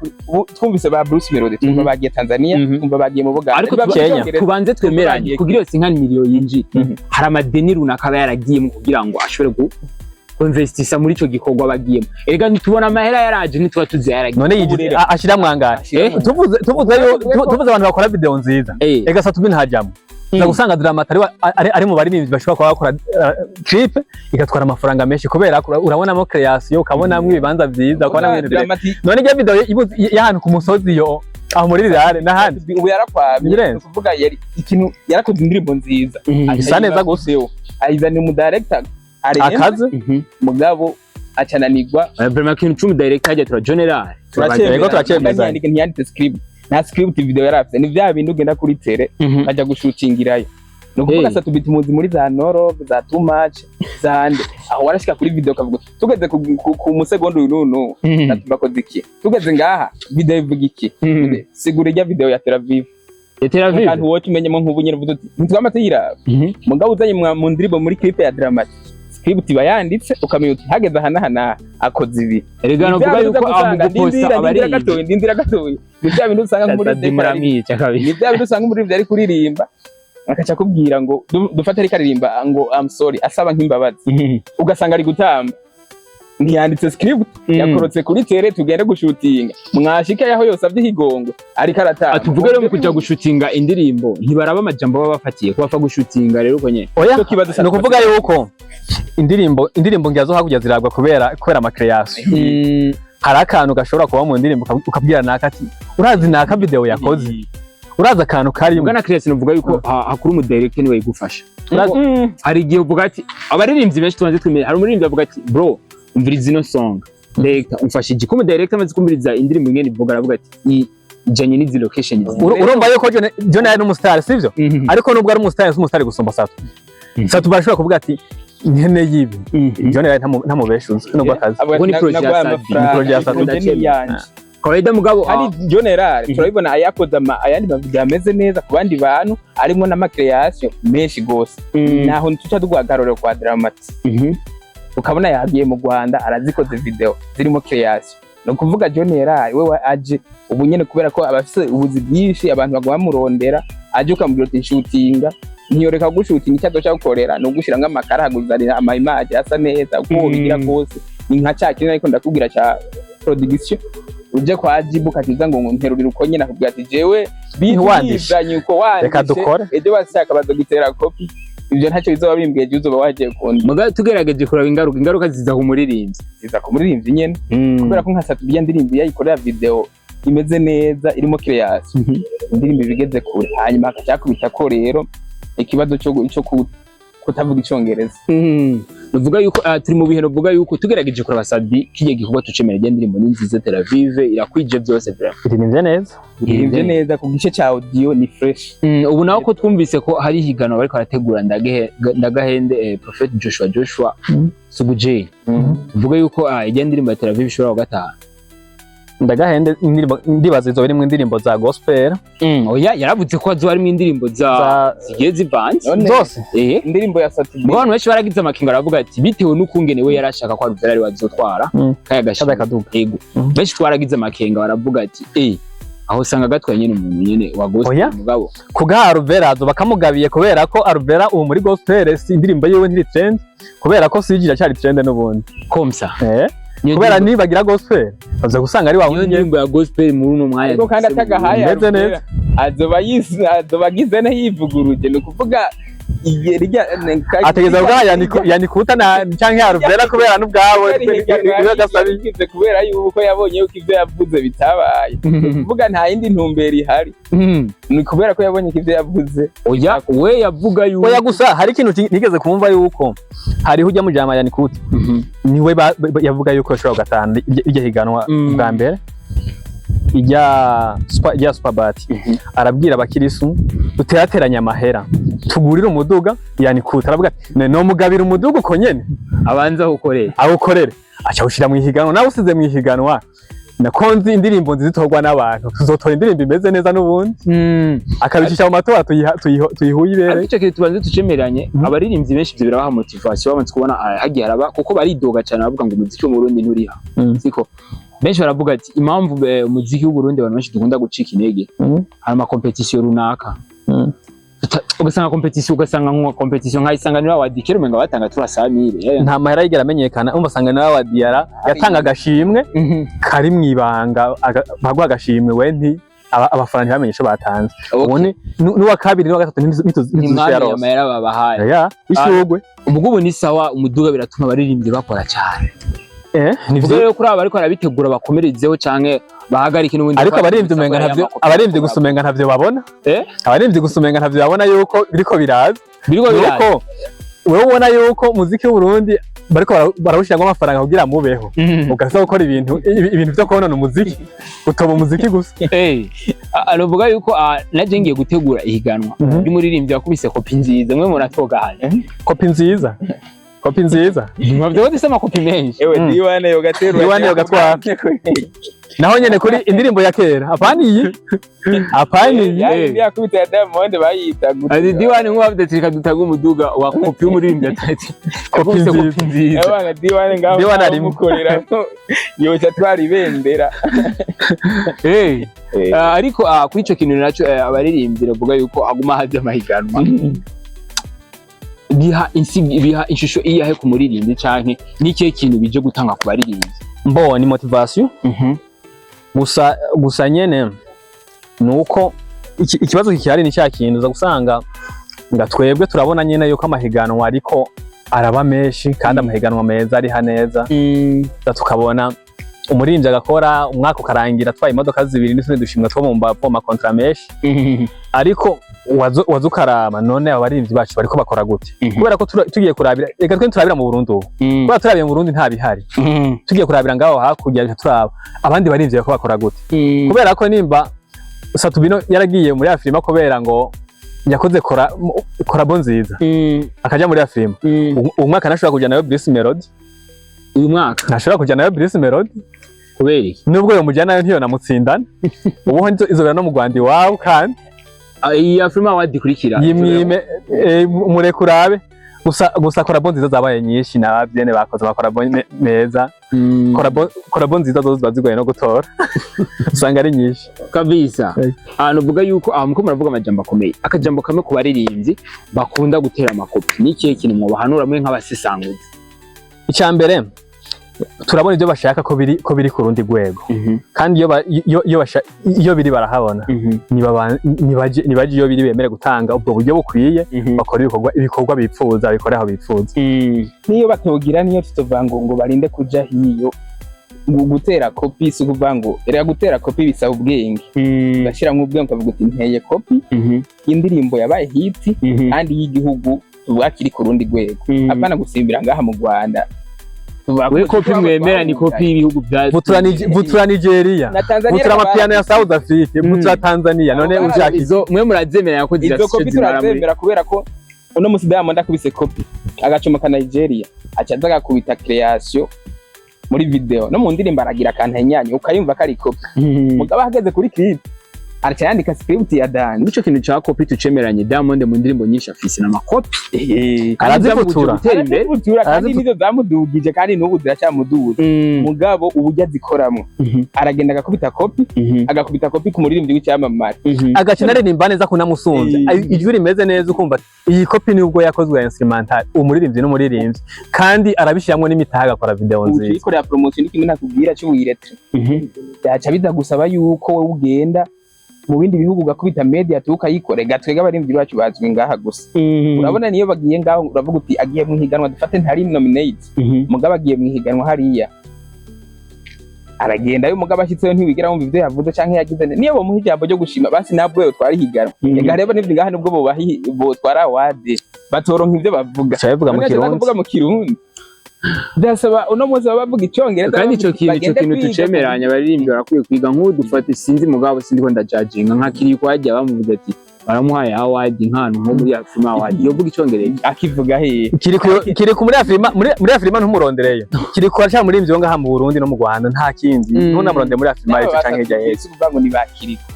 twumvise ba Bruce Melody, twumva bagiye Tanzania, twumva bagiye mu Buganda. Ariko Niba Kenya. Icongereza- Tubanze twemeranye, Bagiye- kugira iyo 50 millions yinjire, hari amadeni runaka aba yaragiyemo kugira ngo ashobore kuinvestisa muri ico gikorwa bagiyemo. Erega ntitubona amahera yaraje, ntituba tuzi yaragiye. None yigize ashiramwo angahe? Tuvuze abantu bakora video nziza, ega Sat-B ntajamwo. Uza gusanga Drama T ari mu baririmbyi bashobora kuba bakora clip igatwara amafaranga menshi, kubera ko urabonamo creation, ukabonamo ibibanza vyiza, ukabonamo ibintu Drama T None irya video y'ahantu ku musozi yo aho muri rirare n'ahandi ubu yarakwamye. Birenze. Ni ukuvuga yari ikintu yarakoze indirimbo nziza. Isa neza gusa. Ayizanira umu director arenze. Akaze. Mugabo acananirwa. Vraiment ikintu c'umu director hajya tura general. Yego, turacyemeza. Ntiyanditse script, nta script video yarafise. Ni vya bindi ugenda kuri tele bajya gushutingirayo. Ni ukuvuga Sat-B tumuzi muri za Noro, za Too Much, za nde, aho warashika kuri video ukavuga tugeze ku musegonda uyu n'uyu Sat-B akoze iki, tugeze ngaha video ivuga iki. Sigura irya video ya Tel Aviv. Ya Tel Aviv. Akantu wowe umenyemo nk'ubu nyene uvuze uti ntitwama tuyiraba. Mugabo uzanye mu ndirimbo muri clip ya Drama T, script iba yanditse, ukamenya uti hageze aha n'aha n'aha akoze ibi. Erega novuga yuko aho mu guposta Ndindira abaririmbyi gatoya, ndindira gatoya, ni bya bintu usanga Sat-B nk'umuririmbyi muramwica kabisa. ni bya bintu usanga umuririmbyi ari kuririmba akaca akubwira ngo dufate ariko aririmba ngo "I'm sorry", asaba nk'imbabazi, ugasanga ari gutamba, ntiyanditse script, yakorotse kuri tere tugende gushutinga, mwashika yaho yose avye ihigongo ariko aratamba. Atuvuge rero mu kuja gushutinga indirimbo ntibaraba amajambo baba bafatiye ko bapfa gushutinga rero uko nyene? Oya. Ico kibazo. Ni ukuvuga yuko indirimbo ngira zo hakurya ziragwa kubera ama creation. Hari akantu gashobora kuba mu ndirimbo ukabwira naka ati urazi naka video yakoze, urazi akantu karimo. Ubwo na creation uvuga yuko hakuru umu director niwe yigufasha. Hari igihe uvuga ati abaririmbyi benshi tubanze twemeye, hari umuririmbyi avuga ati bro, umviriza ino song, director umfashije ko umu director amaze kumviriza indirimbo ingene ivuga aravuga ati ijanye n'izi location izi. Urumva yuko John ari n'umustar, sivyo? Ariko nubwo ari umustar, si umustar gusumba Sat. Sat barashobora kuvuga ati nkeneye ibi. John yari ntamubeshuza nubwo akazi. Ubwo ni projet ya Sat-B. Ni projet ya Sat-B. Ni yanje. Kawaida mugabo Ari general turabibona ayakoze ayandi mavideo ameze neza ku bandi bantu, arimo n'ama creation menshi gose. Naho tuca duhagararira kwa Drama T, ukabona yagiye mu Rwanda arazikoze video zirimo creation. Ni ukuvuga General we aje ubu nyene kubera ko abafise ubuzi bwinshi, abantu baguma bamurondera. Aje ukamubwira uti nshutinga, ntiyoreka gushutinga. Icyo azoca gukorera ni ugushiramwo amakara, akuzanira ama image asa neza uko wobigira kose. Ni nka ca kintu ariko ndakubwira ca production, uje kwa Jibu ukakiza ngo nterurira uko nyene, akubwira ati jewe Ntiwandishe. bizanye uko wandishe. Reka dukore. Ejo bashaka bazogitera copie, ivyo ntacyo bizoba bimbwiye, je uzoba wagiye kundi. Muga tugerageje kuraba ingaruka, ingaruka ziza ku muririmbyi. Ziza ku muririmbyi nyene, kubera ko nka Sat-B ndirimbo yayikorera video imeze neza, irimo création, indirimbo ibigeze kure, hanyuma hakacyakubita ko rero ikibazo cyo kutavuga icongereza. Nuvuga yuko turi mu bihe, nuvuga yuko tugerageje kuraba Sat-B kijye gikorwa tucemera, rya ndirimbo ni nziza, Tel Aviv irakwije byose vraiment. Iririmbye neza. Iririmbye neza, ku gice ca audio ni fresh. Ubu naho ko twumvise ko hari higanwa bariko barategura ndagahende Prophet Joshua Joshua Suguje, tuvuge yuko ijya ndirimbo ya Tel Aviv ishobora kugataha? Ndagahende indirimbo ndibaza izo birimwo indirimbo za gospel. Oya, yaravuze ko hazoba harimwo indirimbo za zigiye zivanze. None zose. Indirimbo ya Sat-B Ubwo abantu benshi baragize amakenga, baravuga ati bitewe n'ukungene we yarashaka ko Alvera ari wazotwara kaya gashimwe. Kaya kaduga. Yego. Benshi twaragize amakenga, baravuga ati aho usanga gatwaye nyene umuntu nyene wa gospel. Oya. Mugabo Kugaha Alvera azo bakamugabiye, kubera ko Alvera ubu muri gospel si indirimbo yiwe ntiri trend, kubera ko siji iracyari trend n'ubundi. Komsa. Eh, kubera nibagira gospel baza gusanga ari wa niyo wundi nyene. Ndirimbo ya gospel muri uno mwanya Ariko kandi atagahaye Imeze Alvera, neza. azoba yise, azoba agize ne yivuguruje, ni ukuvuga igihe rijya Ategeza kugaha Yanikuta na canke Alvera, kubera n'ubwabo Yagize kubera yuko yabonye yuko ibyo yavuze bitabaye. Ni ukuvuga nta yindi ntumbero ihari, ni kubera ko yabonye ko ibyo yavuze. Oya, we yavuga yuko Oya, gusa hari ikintu nigeze kumva yuko hariho ujya mujama Yanikuta, niwe yavuga yuko yashobora kugatahana iryo higanwa bwa mbere, ijya Superbat. Arabwira abakirisu duterateranye amahera tugurire umuduga Yanikuta. Aravuga ati no mugabira umuduga uko nyene. Abanza gukorera. Awukorere, aca awushira mu ihiganwa. Nawe usize mu ihiganwa, nakonzi indirimbo nziza itorwa n'abantu, tuzotora indirimbo imeze neza n'ubundi, akabicisha mu matora, tuyihuye ibere. Ariko icyo kintu tubanze tucemeranye, abaririmbyi benshi ivyo birabaha motivation bamaze kubona hagiye haraba, kuko baridoga cyane, bavuga ngo umuziki wo mu Burundi nturiha. Siko benshi baravuga ati impamvu umuziki w'u Burundi abantu benshi dukunda gucika intege, hari ama competition runaka, ugasanga competition, ugasanga nka competition nka Isanganiro Award, kera umenga batanga turasamire. Nta mahera yigera amenyekana. Umva, asanga nawe wa Diara yatanga agashimwe kari mu ibanga, baguha agashimwe we nti abafana ntibamenye ico batanze. Ubundi n'uwa kabiri n'uwa gatatu ntituzi ntimwamenye yarose. Amahera babahaye. Ya ishurwe. Ubwo ubu ni sawa, umuduga biratuma abaririmbyi bakora cyane. Ni ubwo vyo. Rero kuri aba bariko barabitegura bakomerezeho canke bahagarike n'ubundi. Ariko abaririmbyi umenga ntavyo, abaririmbyi gusa umenga ntavyo babona. Abaririmbyi gusa umenga ntavyo babona yuko biriko biraza. Biriko biraza. Nuko wewe ubona yuko umuziki w'Uburundi bariko barawushiramwo amafaranga kugira mubeho, ugaza gukora ibintu vyo konona umuziki, utoba umuziki gusa. Aravuga yuko naje ngiye gutegura ihiganwa ry'umuririmbyi wakubise copie nziza, mwe muratogahanye. Copie nziza, copie nziza. Mwavyo dufise amakopi menshi. Ewe, diwane yogaterura. Diwane yogatwara. Naho nyene kuri indirimbo ya kera, apana iyi, apana iyi. Yandi yakubita ya Diamond bayita gute? Ati diwani nk'uwavuze ati reka dutange umuduga wa copie y'umuririmbyi atati Copie yakubise nziza. Copie nziza. Abana diwane ngaho Diwane arimo. mukorera yoca twara ibendera. Ariko kuri ico kintu naco abaririmbyi bavuga yuko aguma haza amahiganwa, biha biha ishusho iyahe ku muririmbyi, canke n'ikihe kintu bije gutanga ku baririmbyi? Mbo ni motivation gusa. Gusa nyene nuko ikibazo kikihari ni cya kintu uza gusanga nga twebwe turabona nyene yuko amahiganwa ariko araba menshi, kandi amahiganwa meza ariha neza. Za tukabona umuririmbyi agakora umwaka ukarangira atwaye imodoka zibiri n'utundi dushimwe two mu mbavu, ama contrat menshi, ariko waza ukaraba none aba baririmbyi bacu bariko bakora gute? Kubera ko tugiye kurabira, reka twe turabira mu Burundi ubu, kubera turabiye mu Burundi nta bihari. Tugiye kurabira ngaho hakurya, turaba abandi baririmbyi bariko bakora gute, kubera ko nimba Satubino yaragiye muri Afrima kubera ngo yakoze collabo nziza, akaja muri Afrima, uyu mwaka ntashobora kuja nayo Bruce Melody. Uyu mwaka? Ntashobora kuja nayo Bruce Melody. Kubera iki? Nubwo yomujyana nayo ntiyonamutsindana. Ubu izobera no mu Rwanda iwabo kandi. Ah, iyi Afrima Award ikurikira. Yimwime, mureke urabe. Gusa collabo nziza zabaye nyinshi, na byene bakoze amacollabo meza. Collabo nziza zo ziba zigoye no gutora, usanga ari nyinshi. Kabisa. Yego. Ahantu uvuga yuko aha muko muravuga amajambo akomeye, akajambo kamwe ku baririmbyi bakunda gutera amakopi, ni ikihe kintu mwobahanura mwe nk'abasesanguzi? Icya mbere, turabona ibyo bashaka ko biri ku rundi rwego, kandi iyo ba- iyo iyo basha- iyo biri barahabona. Nibaje iyo biri, bemere gutanga ubwo buryo bukwiye, bakora ibikorwa bipfuza, bikore aho bipfuza. Niyo batogira, niyo tutova ngo barinde kuja hiyo ngo gutera kopi. Si ukuvuga ngo, erega gutera kopi bisaba ubwenge, ugashyiramo ubwenge, ukavuga uti nteye kopi y'indirimbo yabaye hit kandi y'igihugu tuvuga kiri ku rundi rwego, apana gusimbira ngaha mu Rwanda. Tuvuga We ko kopi mwemera ni kopi y'ibihugu bya Vutura Nigeria, na Tanzania, vutura amapiano ya South Africa, vutura Tanzania. None ushaka Izo mwe murazemera ko izo zirafise kopi zimara muri turazemera, kubera ko uno musi Diamond akubise kopi agacomoka Nigeria, aca aza agakubita creation muri video no mu ndirimbo, aragira akantu henyanya ukayumva ko ari kopi. Mugabo ahageze kuri clip araca yandika script ya Dani. Nico kintu ca kopi tucemeranye. Diamond mu ndirimbo nyinshi afise n'amakopi. Arazifutura. Gutera imbere. Arazifutura, kandi Arazifutura. nizo zamudugije, kandi n'ubu ziracyamuduza. Mugabo uburyo azikoramwo, aragenda agakubita kopi, agakubita kopi ku muririmbyi w'icyamamare. Agakina, aririmba neza kunamusunze. Ijwi rimeze neza, ukumva iyi kopi nubwo yakozwe ya instrumental, umuririmbyi n'umuririmbyi, kandi arabishyiramo n'imitaha, agakora video nziza. Ukikorera promotion ni kimwe nakubwira cy'ubuyiretre, byaca biza gusaba yuko wowe ugenda mu bindi bihugu ugakubita media tukayikore. Gatwega abaririmbyi bacu bazwi ngaha gusa. Urabona niyo bagiye ngaho, uravuga uti agiye mu higanwa, dufate ntari nominate, mugabo agiye mu higanwa hariya, aragenda yo, mugabo ashyitseyo ntiwigera wumva ibyo yavuze canke yagize. Niyo bamuha ijambo ryo gushima, basi nabwo yotwara ihiganwa. Ega rero n'ibyo ngaha, nubwo bobahi botwara award, batoronka ibyo bavuga. Aca bivuga mu None Kirundi. kuvuga mu Kirundi byasaba uno munsi baba bavuga Icyongereza. Kandi ico kintu, ico bagende kintu kwiga. tucemeranya, abaririmbyi barakwiye kwiga. Nk'ubu dufate, sinzi, mugabo sindi ko ndajajinga, nka Kiriko hajya bamuvuze ati baramuhaye award nk'ahantu nko muri Afrima Award, yovuga Icongereza? Akivuga hehe? Kiri ku muri Afrima, muri Afrima ntumurondereyo. Kiri ku aracyari muri ivyo ngaha mu Burundi no mu Rwanda, nta kindi. Ntunamurondere muri Afrima ico canke hirya y'ejo. Si ukuvuga ngo ni bakiriko,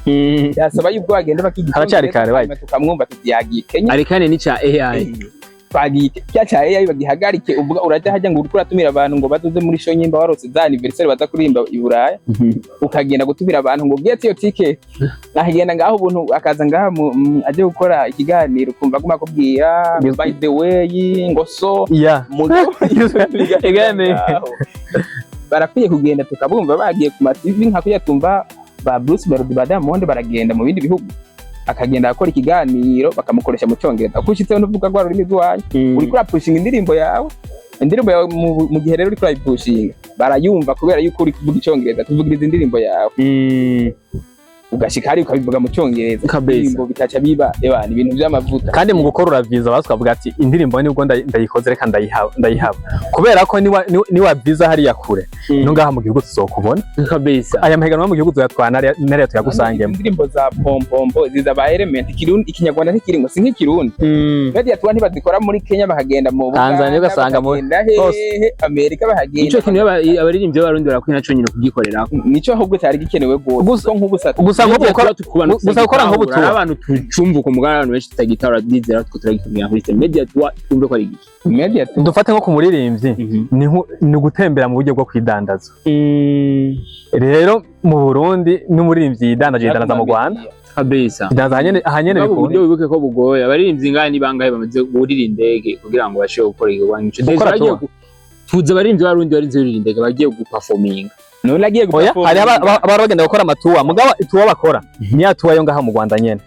byasaba yuko bagenda bakiga Haracyari Icongereza, kare, bayi. hanyuma tukamwumva tuti yagiye Kenya. Arekane n'ica AI. Twagiye cya cya AI bagihagarike. Uvuga urajya hajya ngo uriko uratumira abantu ngo bazoze muri show, nyimba warose za anniversaire baza kuririmba i Buraya, ukagenda gutumira abantu ngo get your ticket, akagenda ngaho ubuntu, akaza ngaha aje gukora ikiganiro, ukumva aguma akubwira by the way ngo so mugabo Igane. barakwiye kugenda tukabumva bagiye ku ma TV, nka kuya twumva ba Bruce Melody, ba Diamond, baragenda mu bindi bihugu, akagenda akora ikiganiro bakamukoresha mu Cyongereza. Uko ushitseho ntuvuga rwa rurimi rw'iwanyu, uriko urapushinga indirimbo yawe. Indirimbo yawe mu gihe rero uriko urayipushinga, barayumva kubera yuko uri kuvuga Icyongereza, tuvugiriza indirimbo yawe, ugashika hariya ukabivuga mu Cyongereza. Kabisa. Indirimbo bikaca biba ebana ibintu by'amavuta. Kandi mu gukora uraviza, basi ukavuga ati indirimbo nibwo ndayikoze, reka ndayihaba, kubera ko niwa viza hariya kure, no ngaha mu gihugu tuzokubona. Kabisa. Aya mahiganwa mu gihugu tuyatwana nariya tuyagusangemo. Indirimbo za pompompo ziza ba element, Ikirundi, Ikinyarwanda ntikirimo, si nk'ikirundi. Media tour ntibazikora muri Kenya, bakagenda mu Tanzania, Buganda, ugasanga bakagenda hose. hehe, Amerika bahagenda. Ico kintu abaririmbyi b'Abarundi barakwiye naco nyine kugikorera. Nico ahubwo cyari gikenewe rwose. Ko nk'ubu Gusa nk'ubu gusa gukora nk'ubu tour. Abantu tucumva uko mugara, abantu benshi tutagitahura, dizera two turagikubwira kuri media tour, twumve ko ari igiki. Media tour. Dufate nko ku muririmbyi, ni ugutembera mu buryo bwo kwidandaza. Rero mu Burundi n'umuririmbyi yidandaje, yidandaza mu Rwanda. Kabisa. Yidandaza ahanyene Mugabo bikunda. uburyo wibuke ko bugoye. Abaririmbyi ngaha ni bangahe bamaze burira indege kugira ngo bashobore gukora igikorwa nk'ico? Gukora Deja bagiye tour. Tuzi abaririmbyi b'Abarundi barinze burira indege bagiye guperforminga. None agiye Oya, hari abari bagenda gukora amatour, mugabo itour bakora ni ya tour yo ngaha mu Rwanda nyene.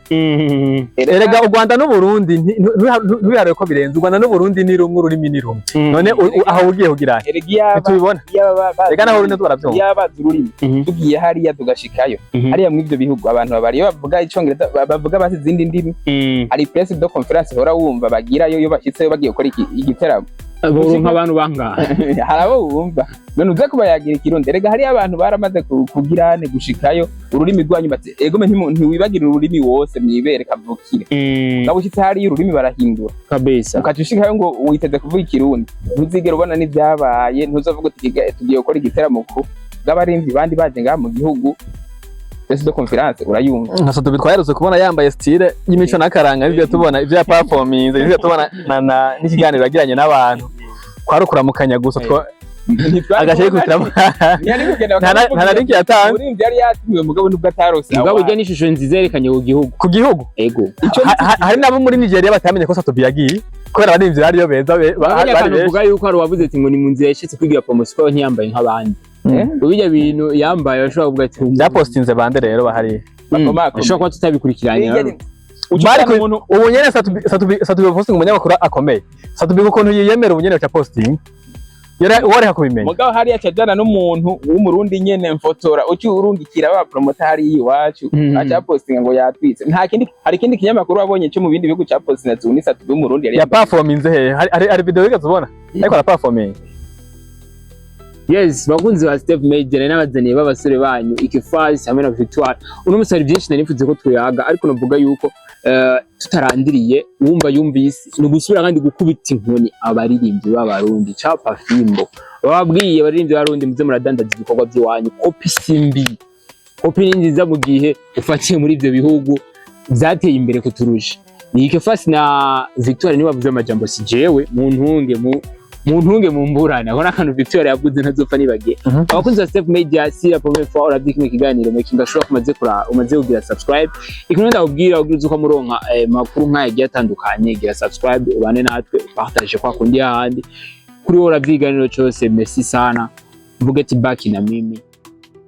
Erega u Rwanda n'Uburundi ntubiharure ko birenze. U Rwanda n'Uburundi ni rumwe, ururimi ni rumwe. None aho ugiye kugira he? Erega iyaba Ntitubibona. Iyaba Erega naho ururimi baravyumva. Iyaba bazi ururimi, tugiye hariya tugashikayo hariya muri ibyo bihugu, abantu babari iyo bavuga Icongereza, bavuga bazi izindi ndimi, hari press de conference uhora wumva bagirayo iyo bashyitseyo bagiye gukora igiteramo. Boronka abantu bangahe? Hari abo wumva none uze kubayagira Ikirundi. Erega hariyo abantu baramaze kugira hane gushikayo ururimi rwanyu, bati egome ntiwibagire ururimi wose mwibere kavukire. Ngabo ushyitse hariya ururimi barahindura. Kabisa. Ukaca ushikayo ngo witeze kuvuga Ikirundi, ntuzigere ubona n'ibyabaye, ntuzavuga uti tugiye gukora igiteramo ku bw'abarimvyi bandi baje ngaha mu gihugu. Presse de conférence urayumva. Nka Sat-B twaherutse kubona yambaye style y'imico n'akaranga, nibyo tubona ibyo ya performance, nibyo tubona na n'ikiganiro yagiranye n'abantu, kwari ukuramukanya gusa two agace kutiramo. Ntiyari kugenda. Nta na link yatanze. Umuririmbyi yari yatumiwe, mugabo nubwo atarose Mugabo award. ijya n'ishusho nziza yerekanye ku gihugu. Ku gihugu. Ego. Ico Hari nabo muri Nigeria batamenye ko Sat-B yagiye kubera abaririmbyi bariyo beza Bamenya bari akantu benshi. uvuga yuko hari uwavuze ati ngo ni mu nzira yashitse kwigira promotion ko ntiyambaye nk'abandi. Bijya bintu yambaye bashobora kuvuga ati Byapostinze bande rero bahari? Bakomakomeye. Bashobora kuba tutabikurikiranye. Bari ubu nyene Sat-B posting, umunyamakuru akomeye Sat-B ukuntu yiyemera, ubu nyene ca posting yari uwareka kubimenya. Mugabo hariya acajana n'umuntu w'Umurundi nyene mfotora uci urungikira ba promoter hariya iwacu, aca postinga ngo yatwitse. Nta kindi, hari ikindi kinyamakuru wabonye cyo mu bindi bihugu ca postinga ati ni Sat-B w'Umurundi yari Ya performinze he? Hari video wigeze ubona ariko ara performing? Yes, bakunzi ba Step Media, nari nabazaniye b'abasore banyu Ikefasi hamwe na Victoire. Uno munsi hari byinshi nari nifuze ko tuyaga, ariko navuga yuko tutarandiriye wumva yumvise ni ugusubira kandi gukubita inkoni abaririmbyi b'Abarundi, capa fimbo bababwiye: abaririmbyi b'Abarundi, muze muradandaza ibikorwa by'iwanyu. Copie si mbi, copie ni nziza mu gihe ufatiye muri ibyo bihugu byateye imbere kuturusha. Ni Ikefasi na Victoire nibo bavuze amajambo, si jewe. Mu ntunge mu ntunge mu mburane aho n'akantu Victoire yavuze ntazopfa nibagiye. Abakunzi ba Step Media, si la première fois uravye kino kiganiro, making sure ko umaze kura umaze kugira subscribe. Ikintu ndakubwira ugira uzi ko muronka makuru nk'aya agiye atandukanye, gira subscribe, ubane natwe, partage kwa kundi hahandi kuri wowe uravye ikiganiro cyose. Merci sana, mvuge ati baki na mimi.